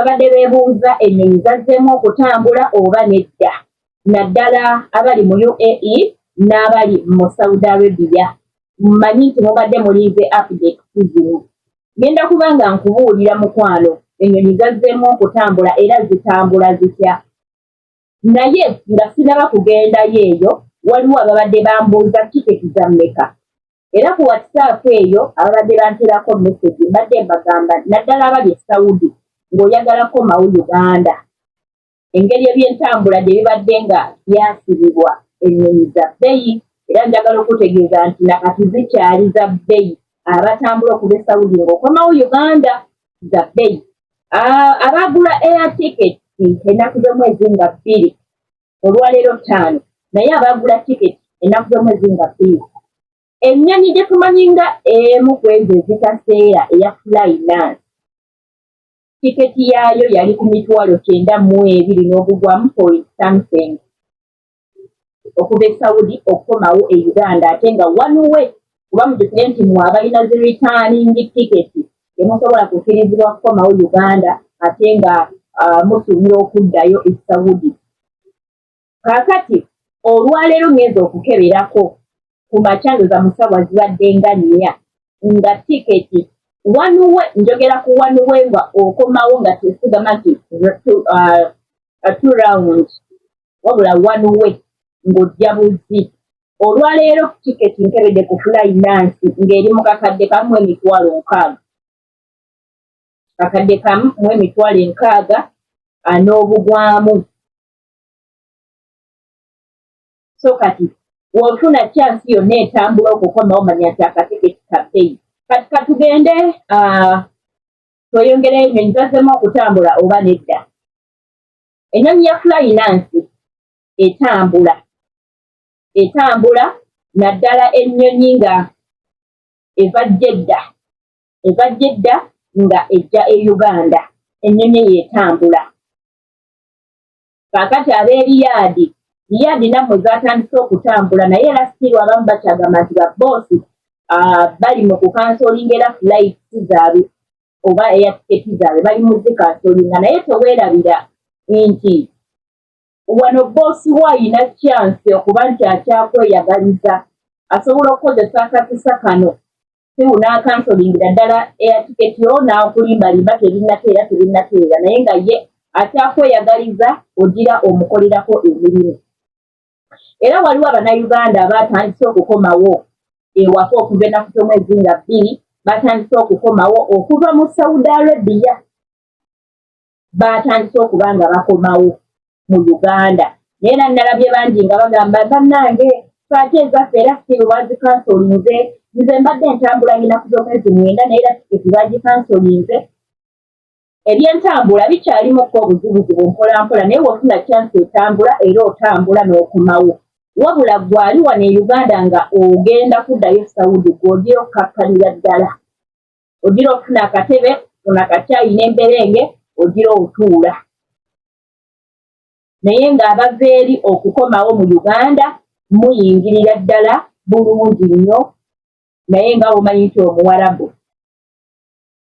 Abadde beebuuza ennyonyi zazzeemu okutambula oba nedda, naddala abali mu UAE n'abali mu Saudi Arabia. Mmanyi nti mubadde mulinze updates zino. Ngenda kuba nga nkubuulira mukwano, ennyonyi zazzeemu okutambula era zitambula zitya. Naye nga sinaba kugendayo eyo, waliwo ababadde bambuuza tiketi za mmeka. Era ku WhatsApp eyo ababadde banterako message mbadde mbagamba, naddala abali e Saudi ng'oyagala kukomawo Uganda. Engeri ebyentambula gye bibadde nga byasibibwa, ennyonyi za bbeeyi, era njagala okutegeeza nti nakati zikyali za bbeeyi. Abatambula okuva e Saudi ng'okomawo Uganda za bbeeyi. Abagula air tickets ennaku z'omwezi nga 2, olwaleero 5, naye abagula tiketi ennaku z'omwezi nga 2, ennyonyi gye tumanyi nga emu ku ezo ezitaseera eya Flynas, tiketi yaayo yali ku 920 n'obugwamu point something okuva e Saudi okukomawo e Uganda, ate nga one way, kuba mujjukire nti mwe abalina zi returning ticket temusobola kukkirizibwa kukomawo Uganda ate nga musuubira okuddayo e Saudi. Kaakati olwaleero ngenza okukeberako ku makya, ndoza mu ssaawa zibadde nga 4, nga tiketi one way, njogera ku one way nga okomawo, nga tesigama nti two round, wabula one way ng'ojja buzzi, olwaleero tiketi nkebedde ku Flynas ng'eri mu 1,060,000, 1,060,000 n'obugwamu. So kati w'ofuna chance yonna etambula okukomawo, manya nti akatiketi ka bbeeyi. Kati katugende tweyongereyo, ennyonyi zazzemu okutambula oba nedda? Ennyonyi ya Flynas etambula, etambula, naddala ennyonyi nga eva Jeddah, eva Jeddah nga ejja e Uganda, ennyonyi eyo etambula. Kaakati ab'e Riyadh, Riyadh nammwe zaatandise okutambula, naye era still abamu bakyagamba nti babboosi bali mu kukansolinga era flights zaabwe oba air ticket zaabwe bali mu zikansolinga. Naye teweerabira nti wano bboosi wo ayina chance okuba nti akyakweyagaliza, asobola okukozesa akakisa kano siwu n'akansolingira ddala air ticket yo n'akulimbalimba tebinnateera, tebinnateera, naye nga ye akyakweyagaliza ogira omukolerako emirimu. Era waliwo Abannayuganda abatandise okukomawo ewaka okuva ennaku z'omwezi nga 2, batandise okukomawo okuva mu Saudi Arabia, batandise okuba nga bakomawo mu Uganda. Naye era nalabye bangi nga bagamba, "Bannange, ate ezaffe era still bazikansolinze. Nze mbadde ntambula ennaku z'omwezi 9, naye era tiketi bagikansolinze." Ebyentambula bikyalimuko obuzibuzibu mpolampola, naye wofuna chance etambula era otambula n'okomawo. Wabula gwali wano e Uganda nga ogenda kuddayo Saudi, gw'ogira okukakkanira ddala, ogira ofuna akatebe, funa akacyayi n'emberenge, ogira otuula. Naye ng'abava eri okukomawo mu Uganda muyingirira ddala bulungi nnyo, naye nga bwomanyi nti omuwarabu.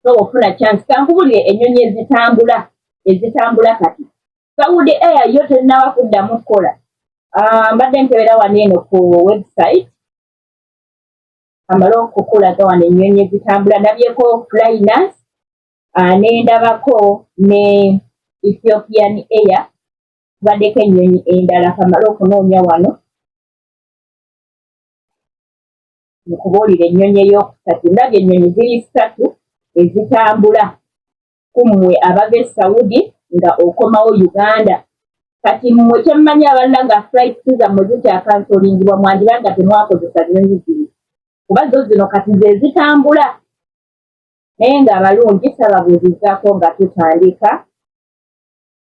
So ofuna chance, kankubulire ennyonyi ezitambula, ezitambula kati, Saudi Air yo tennaba kuddamu kukola. Mbadde nkebera wano eno ku website, amale okukulaga wano ennyonyi ezitambula. Ndabyeko Flynas, nendabako ne Ethiopian Air, kubaddeko ennyonyi endala. Kamale okunoonya wano nkubuulira ennyonyi ey'okusatu. Ndabye ennyonyi ziri ssatu ezitambula ku mmwe abava e Saudi nga okomawo Uganda. Kati mmwe kyemmanyi abalala nga flights zammwe zikyakansolingibwa, mwandiba nga temwakozesa nnyonyi zino, kuba zo zino kati ze zitambula. Naye ng'abalungi sababuuzizaako nga tutandika,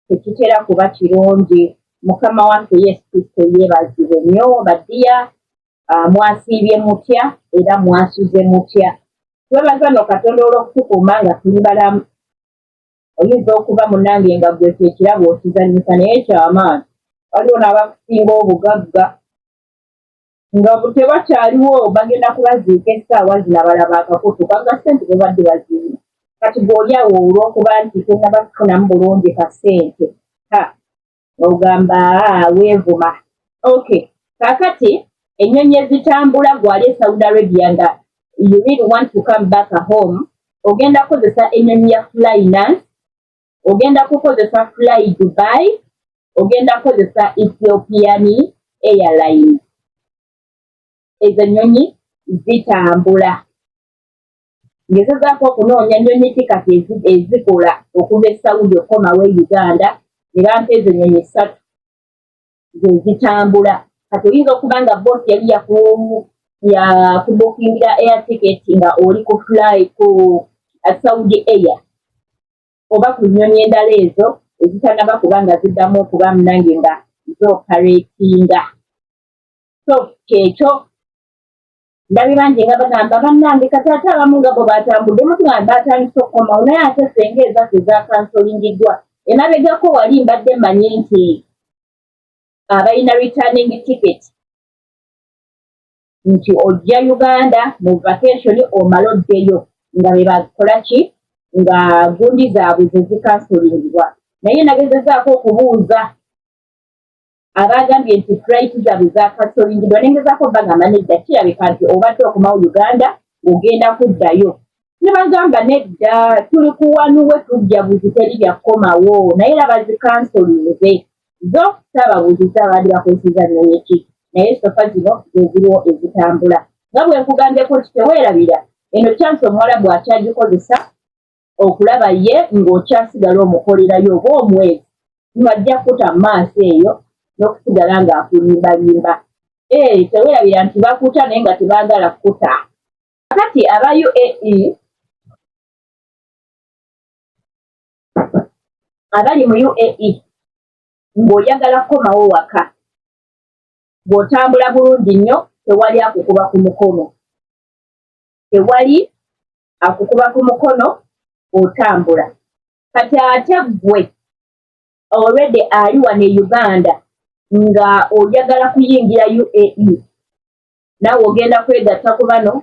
tekitera kuba kirungi. Mukama waffe Yesu Kristo yeebazibwe nnyo. Baddiya, mwasiibye mutya era mwasuze mutya? Twebaza no Katonda olw'okutukuuma nga tuli balamu. Oyinza okuba munnange nga gwe ekirabo okizannyisa, naye kyamaanyi waliwo n'abakusinga obugagga nga tebakyaliwo, bagenda kubaziika essaawa zino, abalaba akakutu kanga ssente babadde baziina. Kati gw'oli awo olw'okuba nti tonnaba kufunamu bulungi kasente, ha, ogamba weevuma. Okay, kaakati ennyonyi ezitambula, gwali e Saudi Arabia nga you really want to come back home, ogenda kukozesa ennyonyi ya Flynas, ogenda kukozesa Fly Dubai, ogenda kukozesa Ethiopian Airlines. Ezo ennyonyi zitambula. Ngezezaako okunoonya nnyonyi ki kati ezikola okuva e Saudi okukomawo e Uganda, ne bampa ezo ennyonyi ssatu ze zitambula. Kati oyinza okuba nga boss yali yakubukingira air ticket nga oli ku fly ku Saudi Air oba ku nnyonyi endala ezo ezitanaba kuba nga ziddamu okuba munange nga zooperatinga. So kyekyo, ndabye bangi nga bagamba, "Bannange, kati ate abamu nga bo batambudde, mutugamba batandise okukomawo, naye ate senga ezaffe zakansolingiddwa." Emabegako wali mbadde mmanyi nti abalina returning ticket, nti ojja Uganda mu vacation omale oddeyo, nga be bakola ki, nga gundi zaabwe ze zikansolingibwa. Naye nagezezaako okubuuza abagambye nti flight zaabwe zakansolingiddwa, nengezaako bagamba, "Nedda, kirabika nti obadde okomawo Uganda ng'ogenda kuddayo." Ne bagamba, "Nedda, tuli ku wanuwe, tujja buzi, teri byakukomawo." Naye era bazikansolinze zo, saababuuziza abandi bakozesa nnyonyi ki, naye so far zino ze ziriwo ezitambula. Nga bwe nkugambyeko nti teweerabira eno chance, omuwala bw'akyagikozesa okulaba ye ng'okyasigala omukolerayo oba omwezi, ng'ajja kuta mu maaso eyo n'okusigala ng'akulimbalimba. Ee, teweerabira nti bakuta naye nga tebaagala kuta. Kati aba UAE, abali mu UAE ng'oyagala kukomawo waka, bw'otambula bulungi nnyo, tewali akukuba ku mukono, tewali akukuba ku mukono, otambula. Kati ate ggwe already ali wano e Uganda nga oyagala kuyingira UAE, naawe ogenda kwegatta ku bano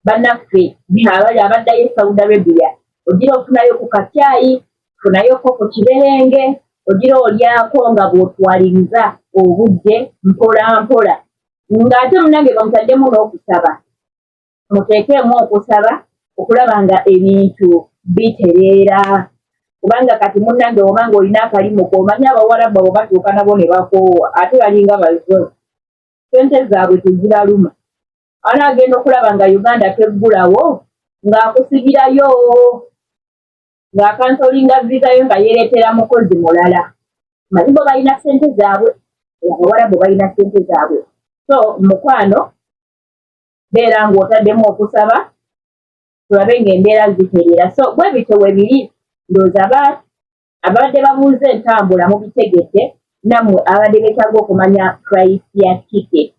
bannaffe abali abaddayo e Saudi Arabia, ogira ofunayo ku kacyayi, funayoko ku kiberenge, ogira olyako nga bw'otwaliriza obudde mpola mpola, ng'ate munnange bamutaddemu n'okusaba, muteekeemu okusaba okulaba nga ebintu bitereera. Kubanga kati munnange, oba nga olina akalimu k'omanyi, Abawarabu abo batuuka nabo ne bakoowa, ate balinga bazo, sente zaabwe tezibaluma. Anaagenda okulaba nga Uganda teggulawo, ng'akusibirayo, ng'akansolinga vizayo, nga yeereetera mukozi mulala. Manyi bo balina sente zaabwe, Abawarabu balina sente zaabwe. So mukwano, beera ng'otaddemu okusaba, tulabe ng'embeera zitereera. So bwe bityo we biri. Ndowooza ababadde babuuza entambula mubitegedde, nammwe abadde beetaaga okumanya price ya ticket.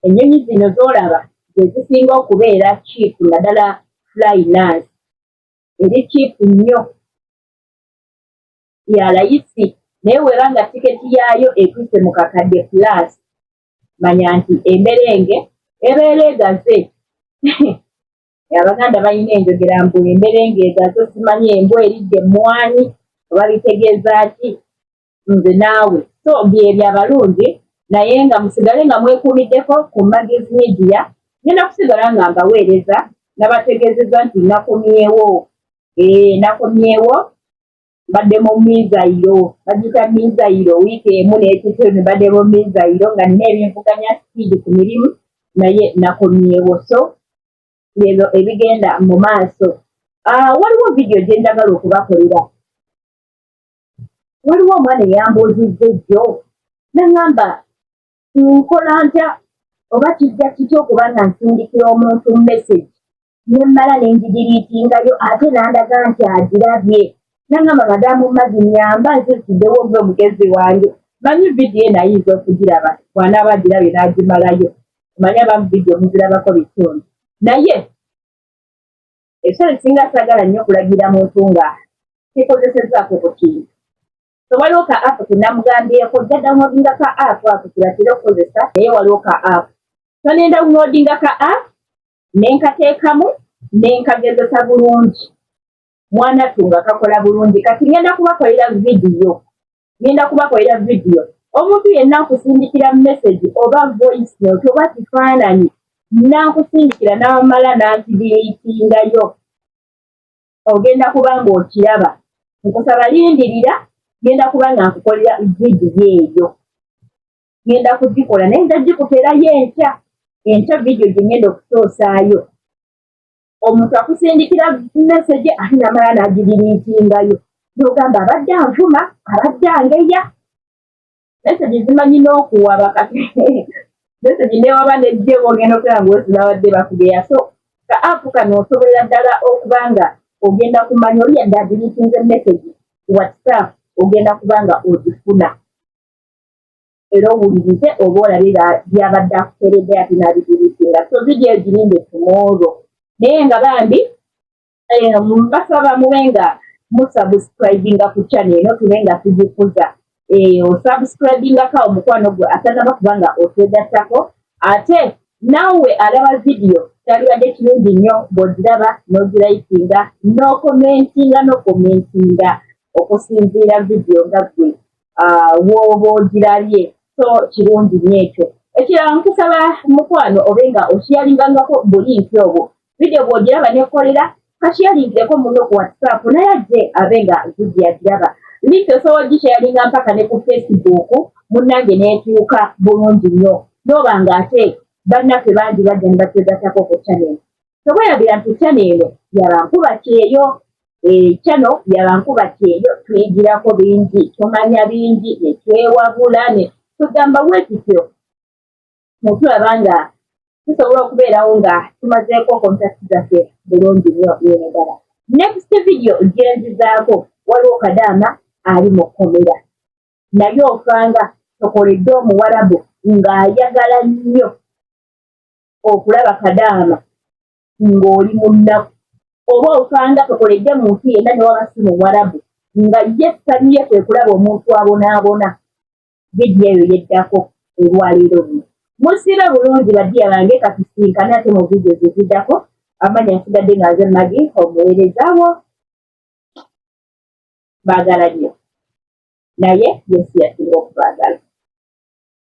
Ennyonyi zino z'olaba ze zisinga okubeera cheap, naddala Flynas eri cheap nnyo, ya layisi. Naye weeba nga tiketi yaayo etuuse mu kakadde plus, manya nti emberenge ebeera egaze. Abaganda balina enjogera mbu emberenge egaze, simanyi embwa eridde emmwanyi oba bitegeeza ki, nze naawe. So byebyo abalungi, naye nga musigale nga mwekuumiddeko ku Magezi Media. Ngenda kusigala nga mbaweereza. Nabategeezezza nti nakomyewo, ee, nakomyewo. Mbadde mu mizayiro, bagiyita mizayiro, wiiki emu n'ekitundu mbadde mu mizayiro nga nina ebinvuganya sipiidi ku mirimu, naye nakomyewo. So ebyo ebigenda mu maaso. Waliwo vidiyo gye njagala okubakolera. Waliwo omwana eyambuuzizza ejjo naŋŋamba, "Nkola ntya oba kijja kitya okuba nga nsindikira omuntu message nemmala ne ngidiriitingayo, ate n'andaga nti agirabye?" Naŋŋamba, "Madamu Magi, nyamba, nzirukiddewo gwe mugezi wange." Manyi vidiyo eno ayinza okugiraba, bw'anaaba agirabye n'agimalayo. Omanyi abamu vidiyo muzirabako bitundu, naye ebiseera ebisinga saagala nnyo okulagira muntu nga kikozesezzaako ku kintu. So waliwo ka app ke namugambyeko, ojja downloadinga ka app ako kebatera okukozesa, naye waliwo ka app. So ne downloadinga ka app, ne nkateekamu, ne nkagezesa bulungi. Mwanattu nga kakola bulungi. Kati ngenda kubakolera vidiyo, ngenda kubakolera vidiyo. Omuntu yenna nkusindikira message oba voice note oba kifaananyi, nankusindikira n'amala n'akidiriitingayo, ogenda kuba ng'okiraba. Nkusaba lindirira, ngenda kuba nga nkukolera vidiyo eyo. Ngenda kugikola naye nja gikuteerayo enkya. Enkya vidiyo gye ngenda okusoosaayo. Omuntu akusindikira message ate namala n'agidiriitingayo, n'ogamba abadde anvuma, abadde angeya. Message zimanyi n'okuwaba. Kati message newaba nejjewo, ogenda okulaba nga osi babadde bakugeya. So ka app kano osobolera ddala okuba nga ogenda kumanya oli yadde adiriitinze message WhatsApp, ogenda kuba nga ogifuna era owulirize oba olabe byabadde akuteredde ate n'abidiriitinga. So vidiyo egirinde tomorrow. Naye nga bambi mbasaba mube nga musubscribinga ku channel eno, tube nga tugikuza. Osubscribingako awo, mukwano gwe atanaba kuba nga otwegattako. Ate naawe alaba vidiyo, kyalibadde kirungi nnyo bw'ogiraba n'ogirayikinga n'okomentinga, n'okomentinga okusinziira vidiyo nga ggwe w'oba ogirabye. So kirungi nnyo ekyo. Ekirala, nkusaba mukwano obe nga okyalingangako buli nti obwo vidiyo bw'ogiraba nekolera, kakyalingireko muno ku WhatsApp, naye ajje abe nga vidiyo agiraba. Link osobola ogisharinga mpaka ne ku Facebook, munnange, n'etuuka bulungi nnyo, n'oba nga ate bannaffe bangi bajja ne batwegattako ku channel. Tobwerabira nti channel eno yabankuba kyeyo, channel yabankuba kyeyo. Tuyigirako bingi, tumanya bingi, ne twewabula, ne tugamba bwe tutyo netulaba nga tusobola okubeerawo nga tumazeeko contact zaffe bulungi nnyo nnyo ddala. Next video gyenzizaako, waliwo kadaama ali mu kkomera, naye ofanga tokoledde omuwarabu ng'ayagala nnyo okulaba kadaama ng'oli mu nnaku, oba ofanga tokoledde muntu yenna ne waba si muwarabu nga ye essanyu ye kwe kulaba omuntu abonaabona. Vidiyo eyo yeddako olwaleero luno. Musibe bulungi, badiya bange. Katusinkane ate mu vidiyo zeziddako. Amanya nsigadde nga nze Magi, omuweereza wo. Baagala nnyo, naye Yesu yasinga okubaagala.